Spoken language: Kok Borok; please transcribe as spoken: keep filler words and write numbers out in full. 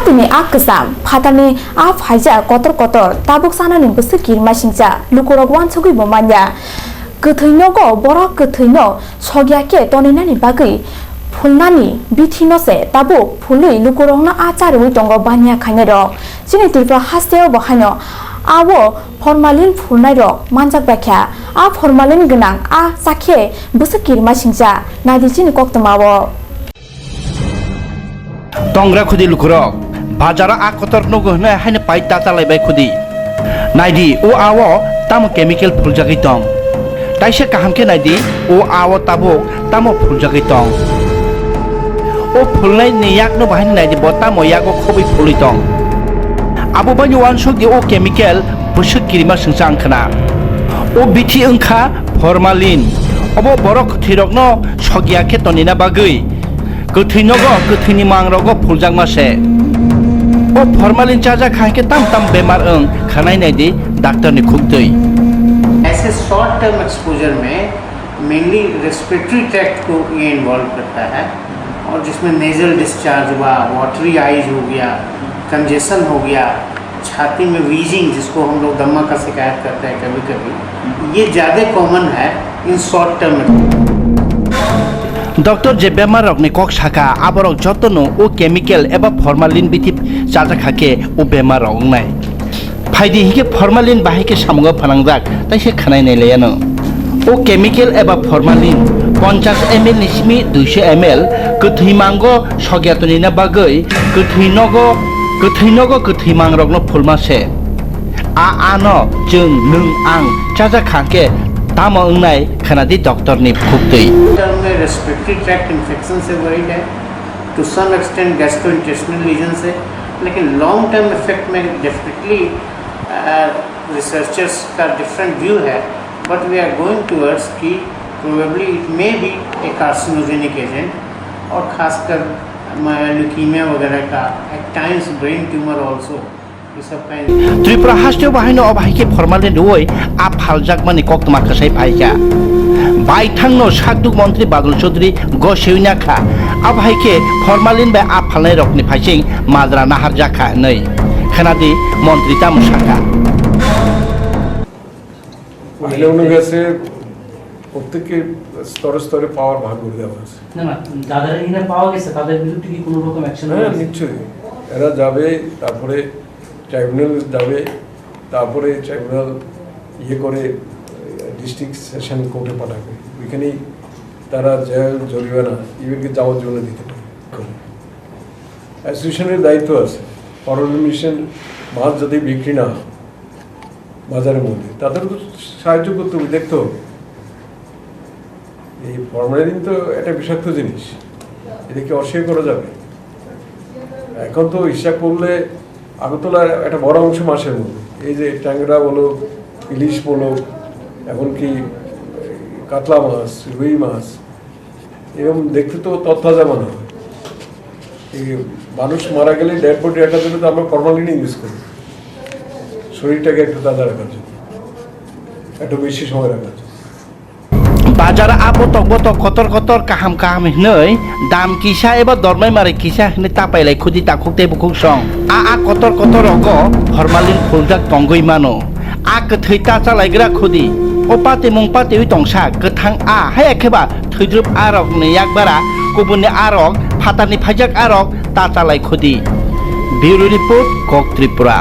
Tini a kwcham phatarni a phaijak kotor kotor tabuk chanani bwswk kirima singcha lukurok uansugwi bo manya. Kwthwi nogo borok kwthwino sokya khe toninani bagwi phulnani bithino se tabuk phulwi lukurokno a chariwi tongo baniya khainairok. Chini Tripura hasteo bo haino abo formalin phulnairok manjak baikha. A formalin gwnang a chakhe bwswk kirima singcha. Naidi chini koktwmao. Tongra khudi lukurok, bazaro a kotor nugo hwnwi haino pai ta chalaibai khudi. Naidi, o a-o tamo chemical phuljagwi tong. Taisa kaham khe naidi, o a-o tabuk tamo phuljagwi tong. O phulnaini yakno bahai naidi, bo tamo yago khobwi phulwi tong. Abo bai uansukdi o chemical bwswk kirima singcha wngkhwna. O bithi wngkha formalin. Obo borok kwthwirokno sokya khe tonina bagwi. Kwthwi nogo, kwthwini mangrogo phuljakma se. O formalin chajak hai khe tam tam bemar wng khanai naidi doctor ni khuktwi. ऐसे short term exposure में mainly respiratory tract को ये इन्वॉल्व करता है, और जिसमें nasal discharge हुआ, watery eyes हो गया, कंजेशन हो गया, छाती में वीजिंग, जिसको हम लोग दम्मा का शिकायत करते हैं कभी कभी, ये ज़्यादा कॉमन है in short term. Doctor je bemar rokni kok saka, aborok jotono o chemical eba formalin bithi chajak hakhe o bemar rok wngnai. Phaidi hinkhe formalin bahai khe samungo phanangjak, taisa khwnai nai laiano. O chemical eba formalin ponchash M L ni simi duiso M L kwthwi mango sokya tonina bagwi kwthwi nogo, kwthwi nogo kwthwi mangrokno phulma se. A ano chwng nwng ang chajak kha khe tamo wngnai khwnadi doctor ni khuktwi. Term में respiratory tract infection से worried है, to some extent gastrointestinal region से, लेकिन long term effect में definitely researchers का different view है, but we are going towards कि probably it may be a carcinogenic agent, और खासकर ल्यूकीमिया वगैरह का, at times brain tumour also. Tripura hasteo bahaino obo hai khe formalin rwui a phaljakmani koktwma kwsai phaikha. Baithangno sakduk montri Badal Chaudhuri gosiwi nakha, abo hai khe formalin bai a phalnairokni phaising majra naharjakha hwnwi. Khwnadi montri tamo sakha. মহিলা অনুগাছে প্রত্যেককে স্তরে স্তরে পাওয়ার ভাগ করে দেওয়া হয়েছে। না, না, যাদের এখানে পাওয়া গেছে, তাদের বিরুদ্ধে কি কোনো রকম অ্যাকশন হ্যাঁ, নেওয়া হয়েছে? নিশ্চয়ই। এরা যাবে, তারপরে ট্রাইব্যুনাল যাবে, তারপরে ট্রাইব্যুনাল ইয়ে করে, এ, ডিস্ট্রিক্ট সেশন কোর্টে পাঠাবে। ওইখানেই তারা জেল, জরিমানা, ইভেনকে যাবজ্জীবন দিতে পারে। অ্যাসোসিয়েশনের দায়িত্ব আছে, ফরেন মিশন মাছ যাতে বিক্রি না হয় বাজারের মধ্যে, তাদের তো সাহায্য করতে হবে, দেখতে হবে। এই ফরমালিন তো একটা বিষাক্ত জিনিস, এটা কি অস্বীকার করা যাবে? এখন তো হিসাব করলে আগরতলার একটা বড় অংশ মাছের মধ্যে, এই যে ট্যাংরা বলো, ইলিশ বলো, এমনকি কাতলা মাছ, রুই মাছ, এরকম দেখতে তো তরতাজা মনে হয়। এই মানুষ মারা গেলে ডেড বডি রাখার জন্য তো আমরা ফরমালিন ইউজ করি, শরীরটাকে একটু তাজা রাখার জন্য, একটু বেশি সময় রাখার জন্য। Bazar a botok botok kotor kotor kaham kaham hinwi dam kisa eba dormai mari kisa hinwi tapailai khudi takhuk tei bukhuk song. A a kotor kotor rogo formalin phuljak tongwi mano. A kwthwi ta chalaigra khudi. O patimung patiwi tongsa kwthang a haya kheba thwidrup a rokni yakbara kubunni a rok phatarni phaijak a rok ta chalai khudi. Bureau Report, Kok Tripura.